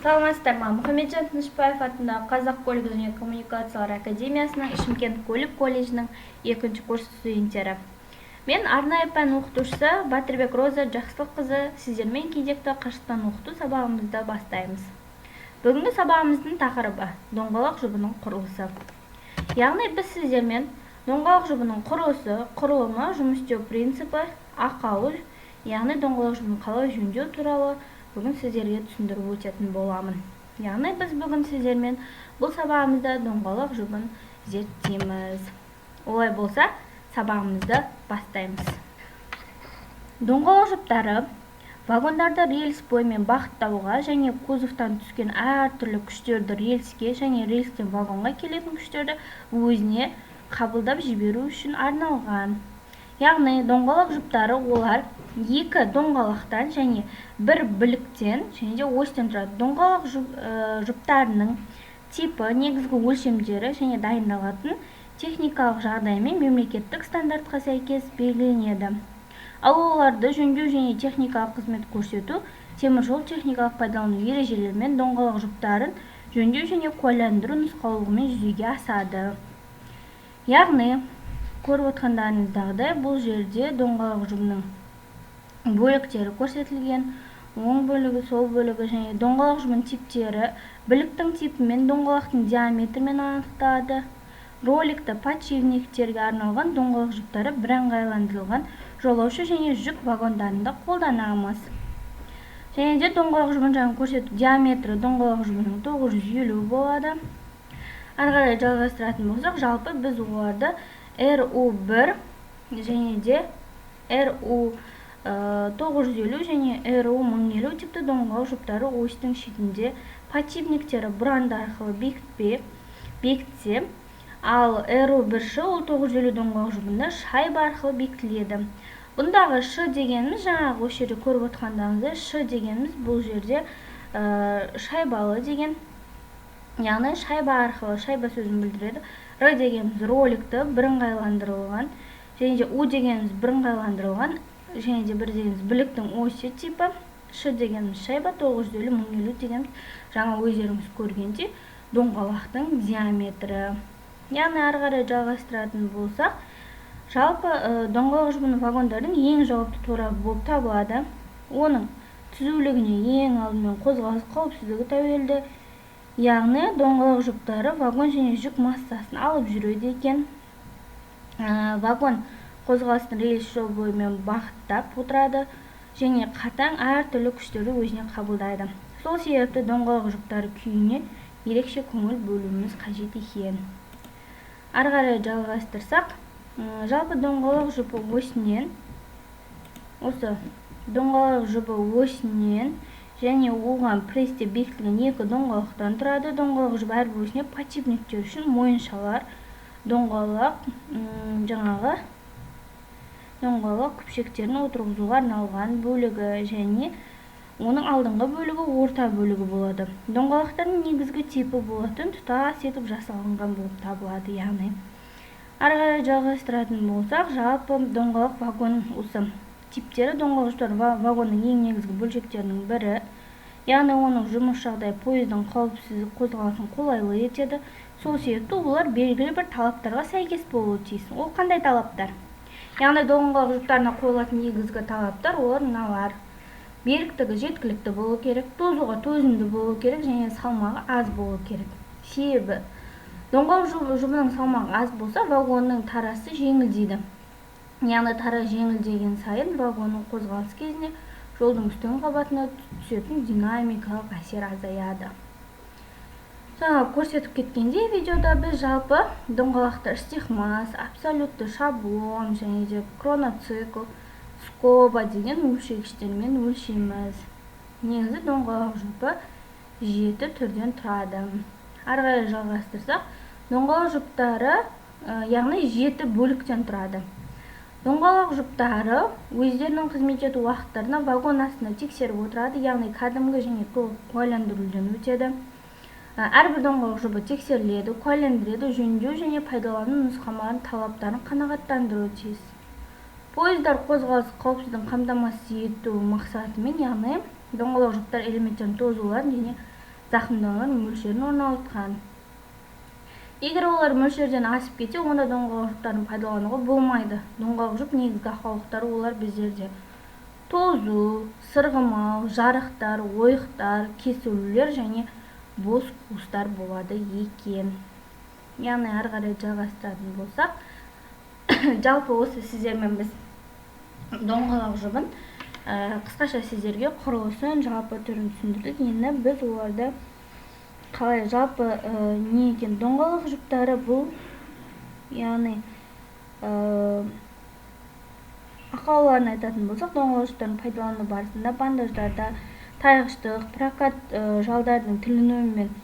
Саламатсыздар ма? Мұхамеджан Тынышбаев атындағы Қазақ көлік және коммуникациялар академиясының Шымкент көлік колледжінің екінші курс студенттері. Мен, арнайы пән оқытушысы Батырбек Роза Жақсылыққызы, сіздермен кезекті қашықтан оқыту сабағымызды бастаймыз. Бүгінгі сабағымыздың тақырыбы – доңғалақ жұбының құрылысы. Яғни біз сіздермен доңғалақ жұбының құрылысы, құрылымы, жұмыс істеу принципі, ақауы, яғни доңғалақ жұбын қалай жөндеу туралы бүгін сіздерге түсіндіріп өтетін боламын. Яғни біз бүгін сіздермен бұл сабағымызда доңғалақ жұбын зерттейміз. Олай болса, сабағымызды бастаймыз. Доңғалақ жұптары вагондарды рельс бойымен бағыттауға және кузовтан түскен әртүрлі күштерді, рельске және рельстен вагонға келетін күштерді өзіне қабылдап жіберу үшін арналған. Яғни доңғалақ жұптары олар екі доңғалақтан және бір біліктен және де осьтен тұрады. Доңғалақ жұптарының типі негізгі өлшемдері және дайындалатын техникалық жағдаймен мемлекеттік стандартқа сәйкес белгіленеді. Ал оларды жөндеу және техникалық қызмет көрсету теміржол техникалық пайдалану ережелерімен, доңғалақ жұптарын жөндеу және куәландыру нұсқаулығымен жүзеге асады. Яғни көріп отырғандарыңыздағыдай, бұл жерде доңғалақ жұбының бөліктері көрсетілген: оң бөлігі, сол бөлігі. Және доңғалақ жұбының типтері біліктің типімен, доңғалақтың диаметрімен анықталады. Роликті подшипниктерге арналған доңғалақ жұптары бірыңғайландырылған жолаушы және жүк вагондарында қолданамыз. Және де доңғалақ жұбын жаңа көрсету диаметрі доңғалақ жұбының 950 болады. Ары қарай жалғастыратын болсақ, жалпы біз оларды РУ 1 және де РУ 950 және РУ 1050 типті доңғалақ жұптары осьтің шетінде подшипниктері бұранда арқылы бекітсе, ал РУ 1Ш ол 950 доңғалақ жұбында шайба арқылы бекітіледі. Бұндағы ш дегеніміз, жаңағы осы жерде көріп отырғандарыңыздай, ш дегеніміз бұл жерде шайбалы деген, яғни шайба арқылы, шайба сөзін білдіреді. Р дегеніміз роликті бірыңғайландырылған және де У дегеніміз бірыңғайландырылған және де бір дегеніміз біліктің осі типі, ш дегеніміз шайба, 950, 1050 дегеніміз жаңа өздеріңіз көргендей доңғалақтың диаметрі. Яғни ары қарай жалғастыратын болсақ, жалпы доңғалақ жұбының вагондардың ең жауапты торабы болып табылады. Оның түзулігіне ең алдымен қозғалыс қауіпсіздігі тәуелді. Яғни доңғалақ жұптары вагон және жүк массасын алып жүреді екен. Вагон қозғалысын рельс жол бойымен бағыттап отырады және қатаң әртүрлі күштерді өзіне қабылдайды. Сол себепті доңғалақ жұптары күйіне ерекше көңіл бөлуіміз қажет екен. Ары қарай жалғастырсақ, жалпы доңғалақ жұбы осінен, осы доңғалақ жұбы осінен және оған прессте бекітілген екі доңғалақтан тұрады. Доңғалақ жұбы әрбір осіне подшипниктер үшін мойыншалар, доңғалақ жаңағы доңғалақ күпшектерін отырғызуға арналған бөлігі және оның алдыңғы бөлігі, орта бөлігі болады. Доңғалақтардың негізгі типі болатын тұтас етіп жасалынған болып табылады. Яғни ары қарай жалғастыратын болсақ, жалпы доңғалақ вагон осы типтері. Доңғалақ жұптар вагонның ең негізгі бөлшектерінің бірі. Яғни оның жұмыс жағдайы пойыздың қауіпсіз қозғалысын қолайлы етеді. Сол себепті олар белгілі бір талаптарға сәйкес болуы тиіс. Ол қандай талаптар? Яғни доңғалақ жұптарына қойылатын негізгі талаптар олар мыналар: беріктігі жеткілікті болу керек, тозуға төзімді болу керек және салмағы аз болу керек. Себебі доңғалақ жұбының салмағы аз болса, вагонның тарасы жеңілдейді. Яғни тара жеңілдеген сайын вагонның қозғалыс кезінде жолдың үстіңгі қабатына түсетін динамикалық әсер азаяды. Жаңа көрсетіп кеткендей, видеода біз жалпы доңғалақты штихмас, абсолютті шаблон және де кроноцикл, скоба деген өлшегіштермен өлшейміз. Негізі доңғалақ жұпы жеті түрден тұрады. Ары қарай жалғастырсақ, доңғалақ жұптары, яғни жеті бөліктен тұрады. Доңғалақ жұптары өздерінің қызмет ету уақыттарына вагон астында тексеріп отырады, яғни кәдімгі және толық куәландырудан өтеді. Әрбір доңғалақ жұбы тексеріледі, куәландырылады, жөндеу және пайдалану нұсқамаларының талаптарын қанағаттандыруы тиіс. Пойыздар қозғалысы қауіпсіздігін қамтамасыз ету мақсатымен, яғни доңғалақ жұптар элементтерінің тозуларын және зақымданулар мөлшерін орналасқан. Егер олар мөлшерден асып кетсе, онда доңғалақ жұптарын пайдалануға болмайды. Доңғалақ жұп негізгі ақаулықтары олар біздерде тозу, сырғымау, жарықтар, ойықтар, кесілулер және бос қуыстар болады екен. Яғни ары қарай жалғастыратын болсақ, жалпы осы сіздермен біз доңғалақ жұбын қысқаша сіздерге құрылысын, жалпы түрін түсіндірдік. Енді біз оларды қалай жалпы не екен доңғалақ жұптары бұл, яғни ақауларын айтатын болсақ, доңғалақ жұптарын пайдалану барысында бандаждарда тайғыштық, прокат жалдардың тілінуі мен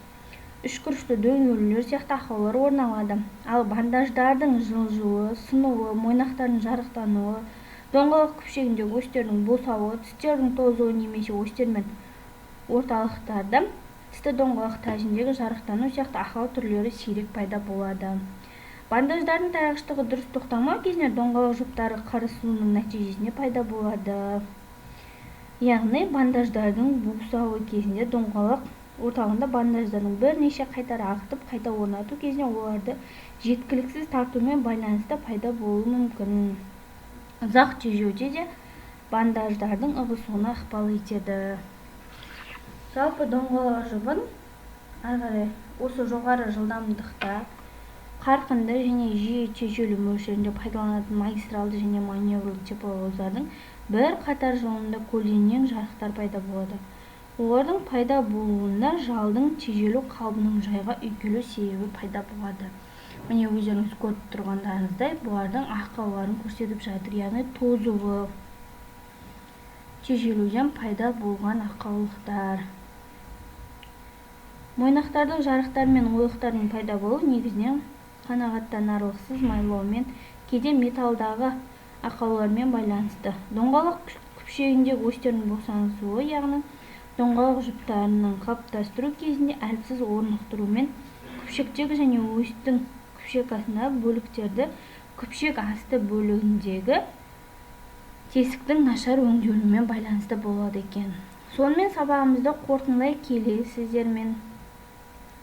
үшбұрышты дөңгелеулер сияқты ақаулар орын алады. Ал бандаждардың жылжуы, сынуы, мойнақтардың жарықтануы, доңғалақ күпшегіндегі осьтердің босауы, тістердің тозуы немесе осьтер мен орталықтарда тісті доңғалақ тәжіндегі жарықтану сияқты ақау түрлері сирек пайда болады. Бандаждардың тайғыштығы дұрыс тоқтамау кезінде доңғалақ жұптары қырысуының нәтижесінде пайда болады. Яғни бандаждардың босауы кезінде доңғалақ орталығында бандаждардың бірнеше қайтара ағытып қайта орнату кезінде оларды жеткіліксіз тартумен байланысты пайда болуы мүмкін. Ұзақ тежеуде де бандаждардың ығысуына ықпал етеді. Жалпы доңғалақ жұбын ары қарай осы жоғары жылдамдықта қарқынды және жиі тежелу мөлшерінде пайдаланатын магистралды және маневрлі тепловоздардың бір қатар жолында көлденең жарықтар пайда болады. Олардың пайда болуында жалдың тежелу қалыбының жайға үйкелу себебі пайда болады. Міне, өздеріңіз көріп тұрғандарыңыздай, бұлардың ақауларын көрсетіп жатыр, яғни тозуы, тежелуден пайда болған ақаулықтар. Мойнақтардың жарықтар мен ойықтардың пайда болуы негізінен қанағаттанарлықсыз майлаумен, кейде металдағы ақаулармен байланысты. Доңғалақ күпшегіндегі осьтердің босаңсуы, яғни доңғалақ жұптарының қалыптастыру кезінде әлсіз орнықтырумен күпшектегі және осьтің күпшек астындағы бөліктерді күпшек асты бөлігіндегі тесіктің нашар өңделуімен байланысты болады екен. Сонымен сабағымызды қорытындылай келе сіздермен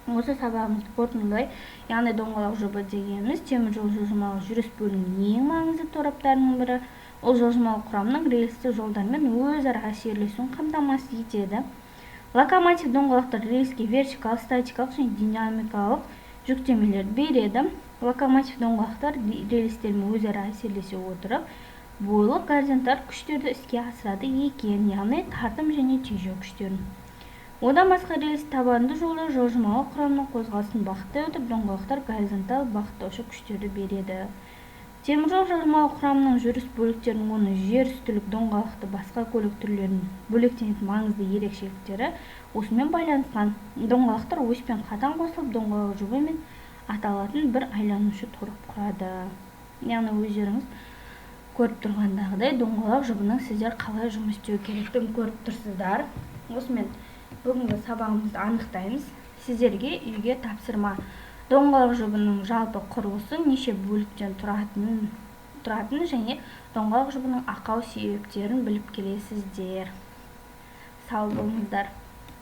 осы сабағымызды қорытындылай, яғни доңғалақ жұбы дегеніміз теміржол жылжымалы жүріс бөлігінің ең маңызды тораптарының бірі. Ол жылжымалы құрамның рельсті жолдармен өзара әсерлесуін қамтамасыз етеді. Локомотив доңғалақтар рельске вертикал, статикалық және динамикалық жүктемелерді береді. Локомотив доңғалақтар рельстермен өзара әсерлесе отырып, бойлық горизонталь күштерді іске асырады екен, яғни тартым және тежеу күштерін. Одан басқа рельс табанды жолда жылжымалы құрамның қозғалысын бағыттай отырып, доңғалақтар горизонталь бағыттаушы күштерді береді. Теміржол жылжымалы құрамының жүріс бөліктерінің оны жер үстілік доңғалақты басқа көлік түрлерін бөлектенетін маңызды ерекшеліктері осымен байланысқан. Доңғалақтар оспен қатаң қосылып, доңғалақ жұбымен аталатын бір айланушы торап құрады. Яғни өздеріңіз көріп тұрғандағыдай доңғалақ жұбының сіздер қалай жұмыс істеу керектігін көріп тұрсыздар. Осымен бүгінгі сабағымызды анықтаймыз. Сіздерге үйге тапсырма: доңғалақ жұбының жалпы құрылысы, неше бөліктен тұратын және доңғалақ жұбының ақау себептерін біліп келесіздер. Сау болыңыздар.